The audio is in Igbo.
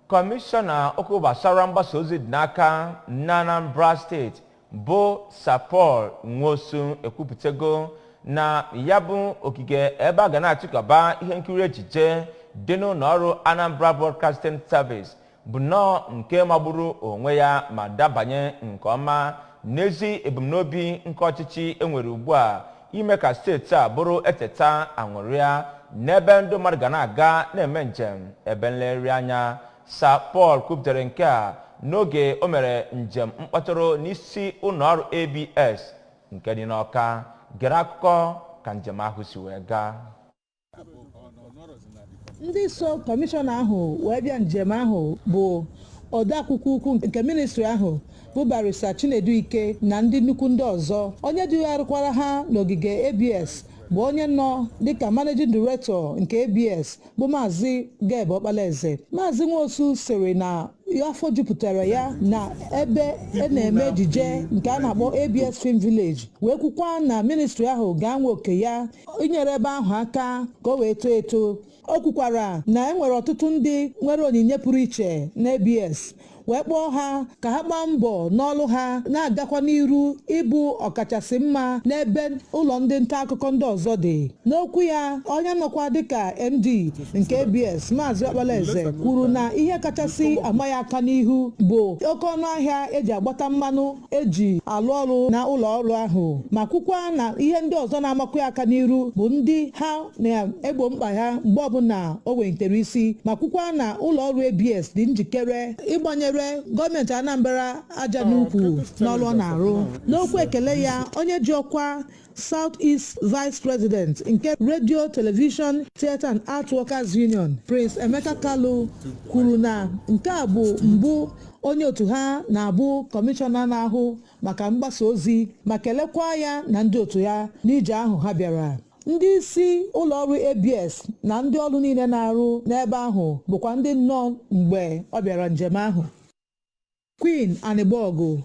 Kọmishọna okwu gbasara mgbasa ozi dị n'aka na Anambra Steeti bụ Sir Paul Nwosu ekwupụtago na ya bụ ogige ebe a ga na-achịkọba ihe nkiri ejije dị n'ụlọ ọrụ Anambra Broadcasting Service bụ nnọọ nke magburu onwe ya ma dabanye nke ọma n'ezi ebumnobi nke ọchịchị enwere ugbu a ime ka steeti a bụrụ echeta aṅụrịa n'ebe ndị mmadụ ga na-aga na-eme njem ebe nlegharị anya. Sir Paul kwupụtara nke a n'oge o mere njem mkpọtụrụ n'isi ụlọọrụ ABS nke dị n'Ọka. Gere akụkọ ka njem ahụ si wee gaa. Ndị so kọmishọna ahụ wee bịa njem ahụ bụ odeakwụkwọ ukwu nke ministri ahụ bụ Barrister Chinedu Ike na ndị nnukwu ndị ọzọ. Onye dugharịkwara ha n'ogige ABS bụ onye nọ dịka managing director nke ABS, bụ Maazị Gabe Ọkpalaeze. Maazị Nwosu sịrị na afọ jupụtara ya na ebe e na-eme ejije nke a na-akpọ ABS Film Village, wee kwukwa na ministri ahụ ga-anwe oke ya inyere ebe ahụ aka ka o wee too eto. O kwukwara na e nwere ọtụtụ ndị nwere onyinye pụrụ iche na ABS, wee kpọọ ha ka ha gbaa mbọ n'ọlụ ha na-agakwa n'iru ịbụ ọkachasị mma n'ebe ụlọ ndị nta akụkọ ndị ọzọ dị. N'okwu ya, onye nọkwa dịka MD nke ABS, Maazị Ọkpalaeze, kwuru na ihe kachasị ama ya aka n'ihu bụ oke ọnụ ahịa eji agbata mmanụ eji alụ ọrụ na ụlọ ọrụ ahụ, ma kwukwa na ihe ndị ọzọ na-amakwa ya aka n'iru bụ ndị ha na-egbo mkpa ha mgbe ọbụla o welitere isi, ma kwukwa na ụlọ ọrụ ABS dị njikere ịgbanyere gọọmenti Anambra aja n'ukwu n'ọrụ ọ na-arụ. N'okwu ekele ya, onye ji ọkwa South East Vice President nke Radio, Television, Theatre and Art Workers Union, Prince Emeka Kalu, kwuru na nke a bụ mbụ onye otu ha na-abụ kọmishọna na-ahụ maka mgbasa ozi, ma kelekwa ya na ndị otu ya n'ije ahụ ha bịara. Ndị isi ụlọọrụ ABS na ndị ọrụ niile na-arụ n'ebe ahụ bụkwa ndị nnọọ mgbe ọ bịara njem ahụ. Queen Anịgbọgụ,